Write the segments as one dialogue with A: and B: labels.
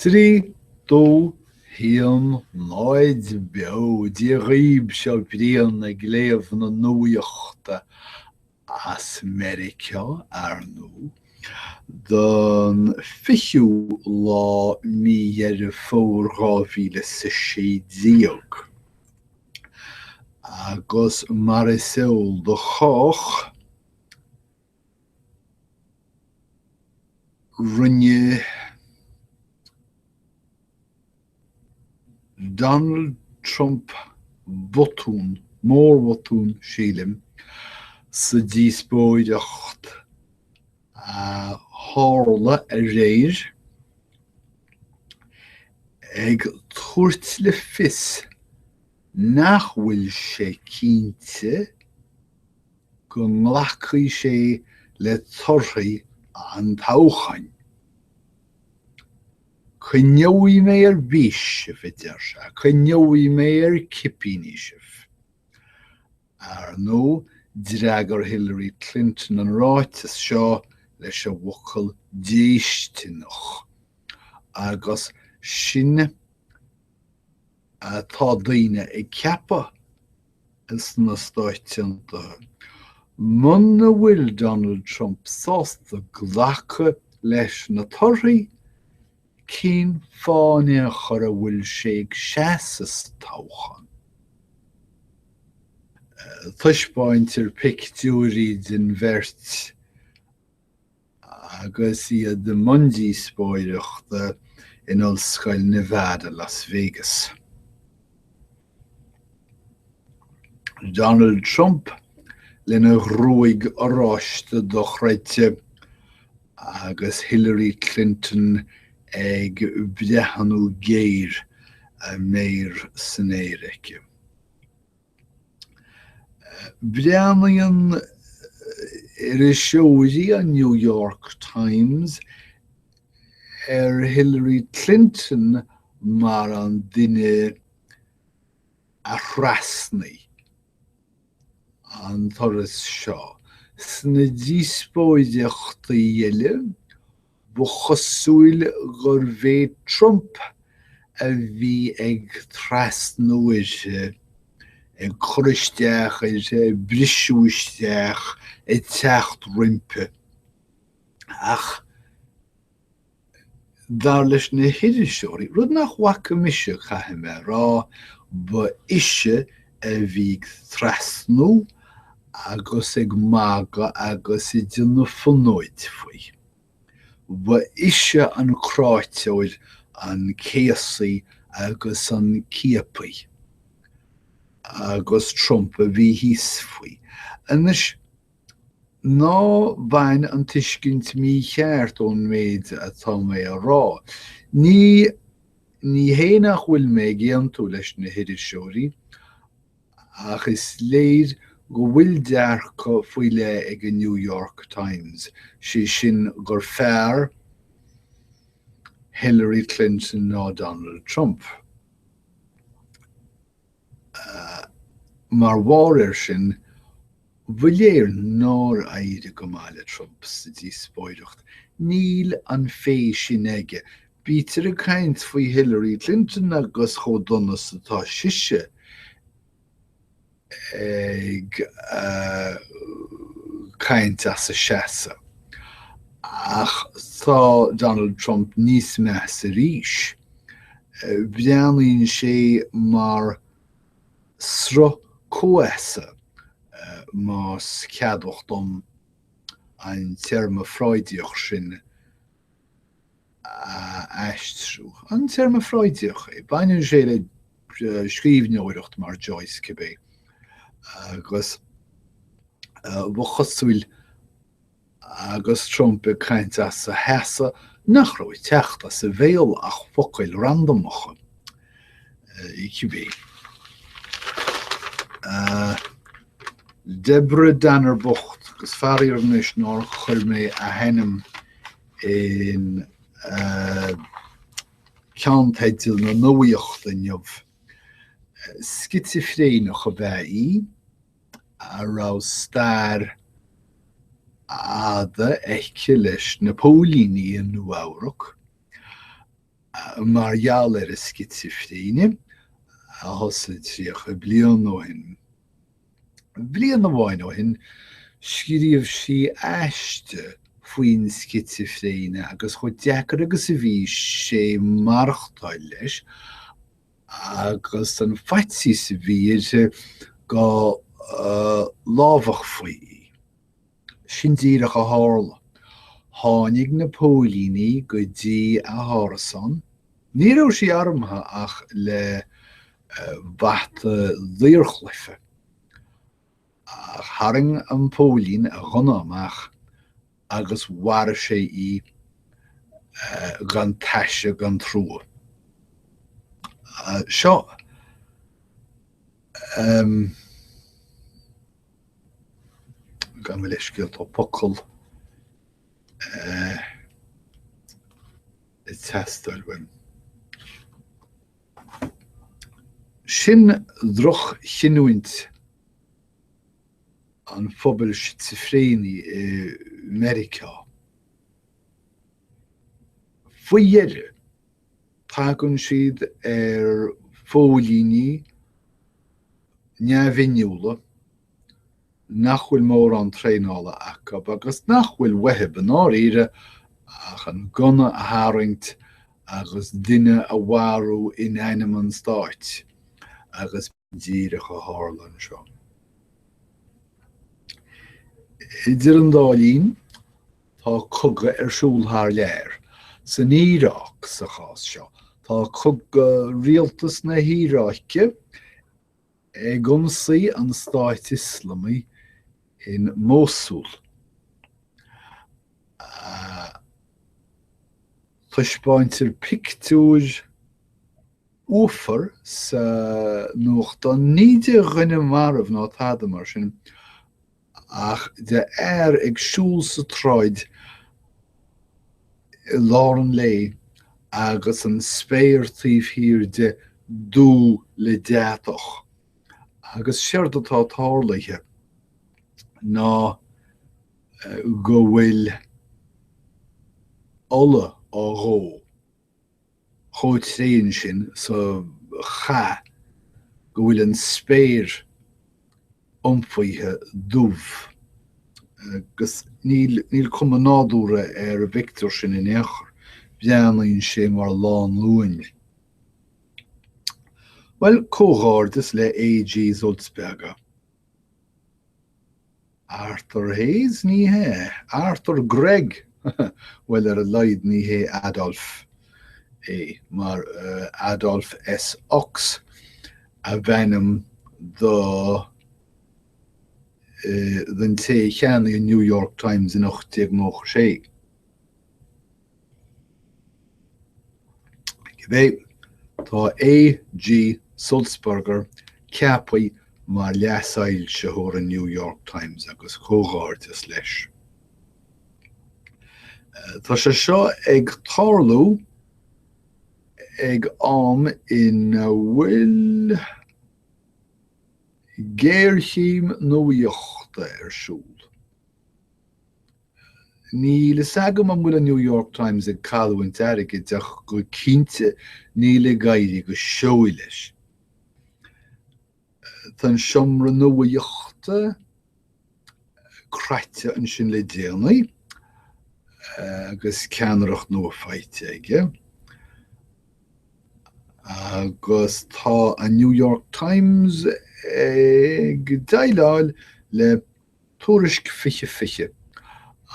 A: 3, 2, 1, 0, Beo! Dia dhaoib, seo Brian ag léamh na nuaíochta as Meiriceá, ar ndóigh, don 20ú lá mí Dheireadh Fómhair 2016. Agus mar is eol do chách, rinne Donald Trump botún, mórbhotún sílim, sa díospóireacht a tharla aréir, ag tabhairt le fios nach bhfuil sé cinnte go nglacfaidh sé le torthaí an toghcháin. Coinneoidh mé ar bís sibh, a deir sé, coinneoidh mé ar cipíní sibh. Ar ndóigh, d'fhreagair Hillary Clinton an ráiteas seo leis an bhfocal déistineach, agus sin atá daoine ag ceapadh sna Stáit Aontaithe. Muna bhfuil Donald Trump sásta glacadh leis na torthaí, cén fáth in aon chor a bhfuil sé ag seasamh sa toghchán? Taispeáintear pictiúirí den bheirt agus iad i mbun díospóireachta in Ollscoil Nevada, Las Vegas. Donald Trump lena ghruaig oráiste dochreidte agus Hillary Clinton ag breathnú géar, a méar san aer aici. Breathnaíonn iriseoirí an New York Times ar Hillary Clinton mar an duine a thrasnaigh an turas seo. Sna díospóireachtaí eile, Ba chosúil gurbh é Trump a bhí ag trasnú uirthi, ag cur isteach uirthi, ag briseadh isteach, ag teacht roimpi. Ach dar leis na hiriseoirí, rud nach bhfaca mise, caithfidh mé a rá, ba ise a bhí ag trasnú agus ag magadh agus ag déanamh fonóid faoi. Ba ise an cráiteoir, an céasaí agus an ciapaí, agus Trump a bhí thíos faoi. Anois, ná bain an tuiscint mícheart ón méid atá mé a rá. Ní ní hé nach bhfuil mé ag aontú leis na hiriseoirí, Ach is léir go bhfuil dearcadh faoi leith ag an New York Times, sé sin gur fearr Hillary Clinton ná Donald Trump. Mar bharr air sin, ba léir nár éirigh go maith le Trump sa díospóireacht. Níl an féith sin aige. Bítear ag caint faoi Hillary Clinton agus chomh dona is atá sise ag caint as a seasamh. Ach tá Donald Trump níos measa arís. Breathnaíonn sé mar sruth comhfheasa, más ceadmhach dom an téarma Freudiach sin a aistriú. An téarma Freudiach é? Baineann sé le scríbhneoireacht mar Joyce, cibé. Agus ba chosúil agus Trump ag caint as a sheasamh nach raibh ag teacht as a bhéal ach focail randamacha. Cibé. Deborah Danner bocht, agus faraor anois nár chuir mé a hainm in ceannteideal na nuaíochta inniu. Scitsifréineach ab ea í, a raibh stair fhada aici leis na póilíní i Nua-Eabhrac. Mar gheall ar a scitsifréine, a thosaigh 30 bliain ó shin. Bliain amháin ó shin, scríobh sí aiste faoin scitsifréine agus chomh deacair agus a bhí sé maireachtáil leis agus an faitíos a bhí uirthi go lámhachfaí í. Sin díreach a tharla. Tháinig na póilíní go dtí a hárasán. Ní raibh sí armtha ach le bata daorchluiche. Ach tharraing an póilín a ghunna amach agus mharaigh sé í gan taise gan trua. Seo. Gabh mo leithscéal, tá focal ag teastáil uaim. Sin droch-chinniúint an phobail scitsifréinigh i Meiriceá. Faoi dheireadh, tagann siad ar phóilíní neamhinniúla nach bhfuil mórán traenála acu agus nach bhfuil uathu i ndáiríre ach an gunna a tharraingt agus duine a mharú in ainm an stáit, agus b'in díreach a tharla anseo. Idir an dá linn, tá cogadh ar siúl thar lear, san Iaráic sa chás seo. Tá cogadh rialtas na hIaráice ag ionsaí an Stáit Ioslamaigh in Mosul. Taispeáintear pictiúir uafar sa nuachtán, ní de dhuine marbh ná tada mar sin, ach de fhear ag siúl sa tsráid i lár an lae agus an spéir taobh thiar de dubh le deatach. Agus séard atá tarlaithe ná go bhfuil ola á dhó. chomh tréan sin sa chath go bhfuil an spéir iompaithe dubh. Agus níl, níl cuma nádúrtha ar an bpictiúr sin in aon chor, breathnaíonn sé mar lánúin. Bhuel, comhghairdeas le A.G. Sulzberger. Arthur Hayes? Ní hea. Arthur Gregg? Bhuel, ar a laghad ní hé Adolf é, mar Adolf S. Ochs ab ainm do don té a cheannaigh an New York Times in 1896. Cibé, tá A.G. Sulzberger ceaptha mar leasfhoilsitheoir an New York Times agus comhghairdeas leis. Tá sé seo ag tarlú ag am ina bhfuil géarchéim nuaíochta ar siúl. Níl fhios agam an bhfuil an New York Times ag cailliúint airgid ach go cinnte níl ag éirí go seoigh leis. Tá an seomra nuaíochta craite ansin le déanaí agus ceannaireacht nua faighte aige agus tá an New York Times ag déileáil le Tuairisc 2020,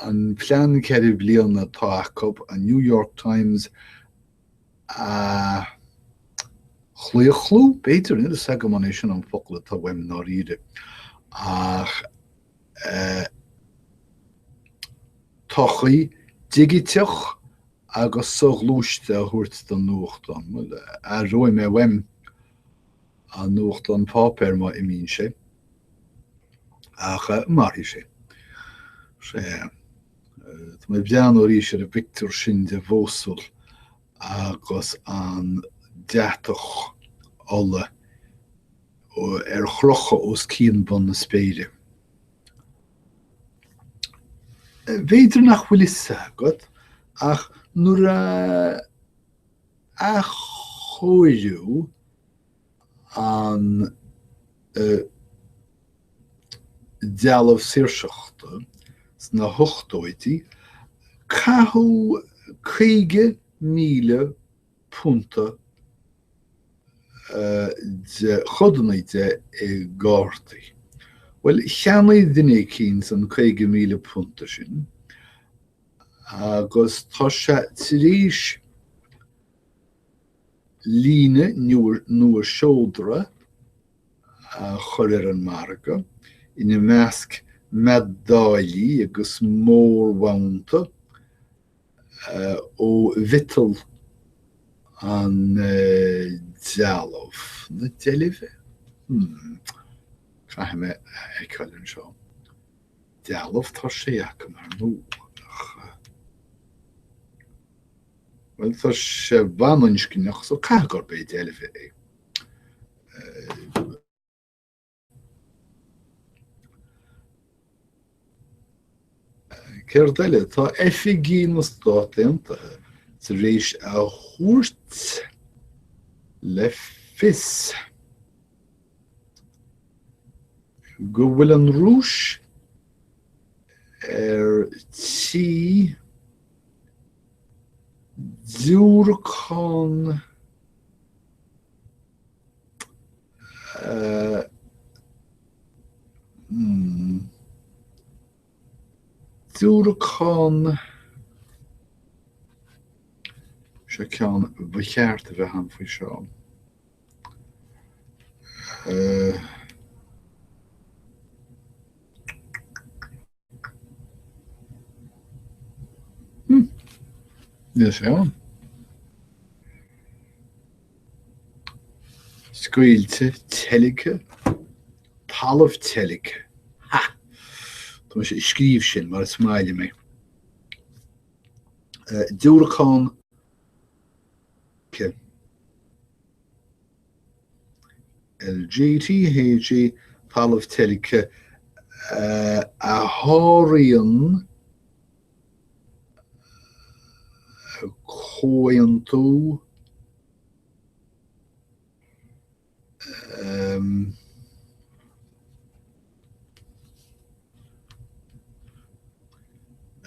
A: an plean 4 bliana atá acu an New York Times a chlaochlú, b'fhéidir, níl a fhios agam an é sin an focal atá uaim i ndáiríre, ach todhchaí dhigiteach agus soghluaiste a thabhairt don nuachtán. Bhuel, aireoidh mé uaim an nuachtán páipéir má imíonn sé. Ach mairfidh sé. Sea. Tá mé ag breathnú arís ar an bpictiúr sin de Mhósul agus an deatach ola ar chrochadh os cionn bun na spéire. B'fhéidir nach bhfuil fhios agat, ach nuair a. athchóiriú an dealbh saoirseachta sna hochtóidí, caitheadh 50,000 punta de chodanna de i gcártaí. Bhuel, cheannaigh duine eicínt an 50,000 punta sin agus tá sé tar éis líne nua seodra a chur ar an margadh, ina measc meadáilí agus mórbhonnta ó mhiotal an dealbh, na deilbhe? Hmm, caithfidh mé a fheiceáil anseo. Dealbh, tá sé acu, ar ndóigh, ach. Bhuel, tá sé baininscneach, so caithfidh gurb é deilbhe é. Céard eile? Tá oifigí na Stát Aontaithe tar éis a thabhairt le fios go bhfuil an Rúis ar tí diúracán Diúracán Seo ceann ba cheart a bheith ann faoi seo. Níl sé ann. Scaoilte, teilgthe, talamh teilgthe. Ha! Tá mise ag scríobh sin mar is maith liom é. Diúracán. LGTHE, talamh teilgthe a sháraíonn comhaontú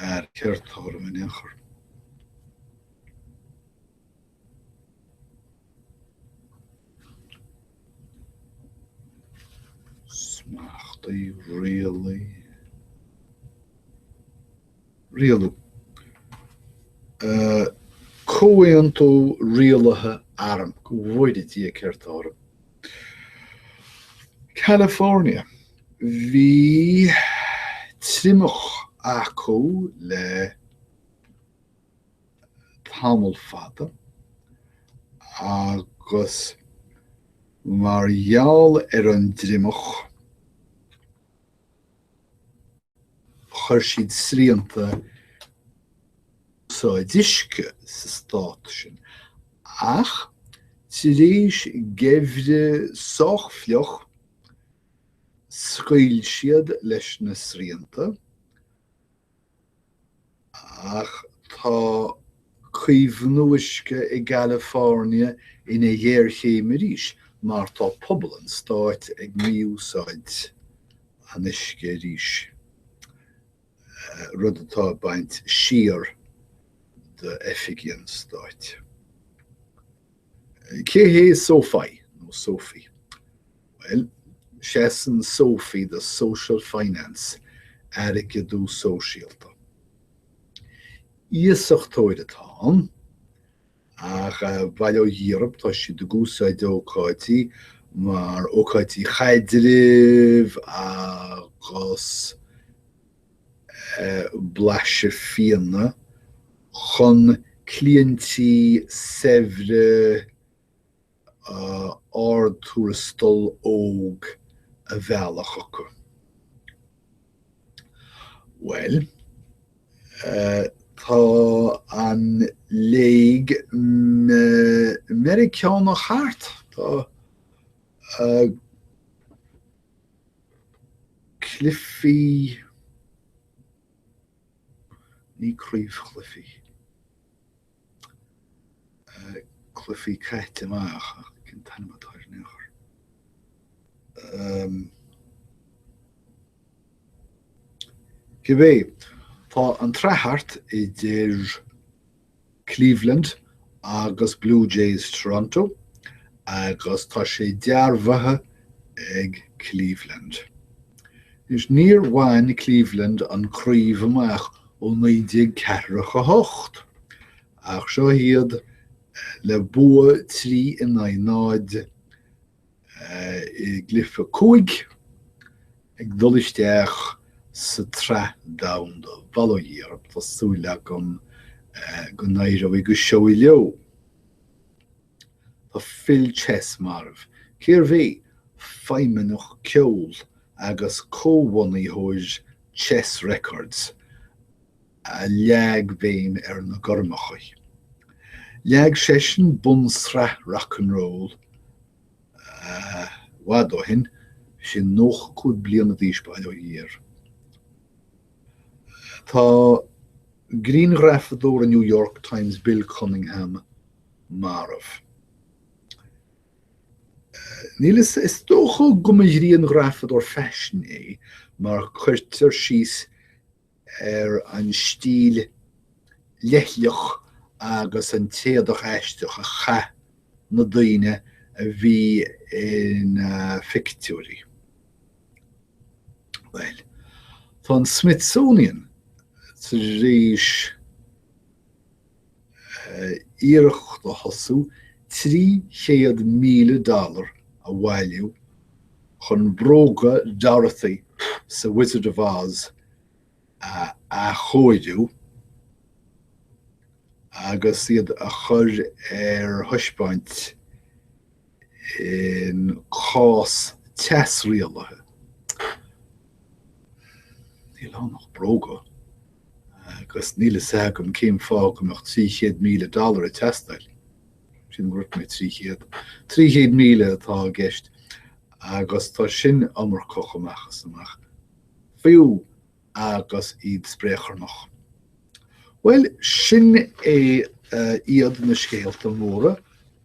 A: Ar céard atá orm in aon chor? Smachtaigh, rialaigh, rialú. Comhaontú rialaithe arm. Go bhfóire Dia céard atá orm. California. Bhí triomach acu le tamall fada agus mar gheall ar an dtriomach chuir siad srianta úsáid uisce sa stát sin. Ach tar éis geimhreadh sách fliuch scaoil siad leis na srianta. Ach tá caomhnú uisce i gCalifornia ina ghéarchéim arís mar tá pobal an stáit ag mí-úsáid an uisce arís, rud atá ag baint siar d'oifigí an stáit. Cé hé SoFi nó Sophie? Bhuel, seasann SoFi do Social Finance, airgeadú sóisialta. Iasachtóir atá ann, ach bail ó Dhia orthu, tá siad ag úsáid ócáidí mar ócáidí chaidrimh agus blaiseadh fíona chun cliaintí saibhre ardtuarastail óg a mhealladh chucu. Bhuel, tá an Léig Meiriceánach thart. Tá cluichí, ní craobhchluichí. cluichí caite amach ach cén t-ainm atá air in aon chor? Cibé, tá an tsraith thart idir Cleveland agus Blue Jays Toronto agus tá sé dearbhaithe ag Cleveland. Anois, níor bhain Cleveland an craobh amach ó 1948, ach seo iad le bua 3 in aghaidh 0 i gcluiche 5 ag dul isteach sa tSraith Domhanda. Bail ó Dhia orthu, tá súil agam go n-éireoidh go seoigh leo. Tá Phil Chess marbh. Cérbh é? Feidhmeannach ceoil agus comhbhunaitheoir Chess Records a leag béim ar na gormacha. Leag seisean bunsraith rock and roll i bhfad ó shin, bhí sé 95 bliana d'aois, bail ó Dhia air. Tá grianghrafadóir an New York Times Bill Cunningham marbh. Níl a fhios, is dócha go mba ghrianghrafadóir faisin é mar cuirtear síos ar an stíl leithleach agus an t-éadach aisteach a chaith na daoine a bhí ina phictiúirí. Bhuel, tá an Smithsonian tar éis iarracht a thosú 300,000 dollar a bhailiú chun bróga Dorothy sa Wizard of Oz a athchóiriú agus iad a chur ar thaispeáint in cás teasrialaithe. Níl ann ach bróga agus níl fhios agam cén fáth go mbeadh 300,000 dollar ag teastáil. Sílim go ndúirt mé 300. 300,000 atá i gceist agus tá sin iomarcach amach is amach. Fiú agus iad spréacharnach. Bhuel, sin é iad na scéalta móra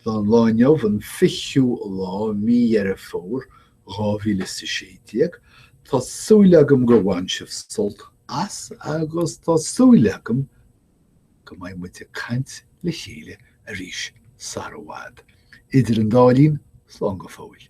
A: don lá inniu, an 20ú lá mí Dheireadh Fómhair 2016. Tá súil agam gur bhain sibh sult as agus tá súil agam go mbeidh muid ag caint le chéile arís sara bhfad. Idir an dá linn, slán go fóill.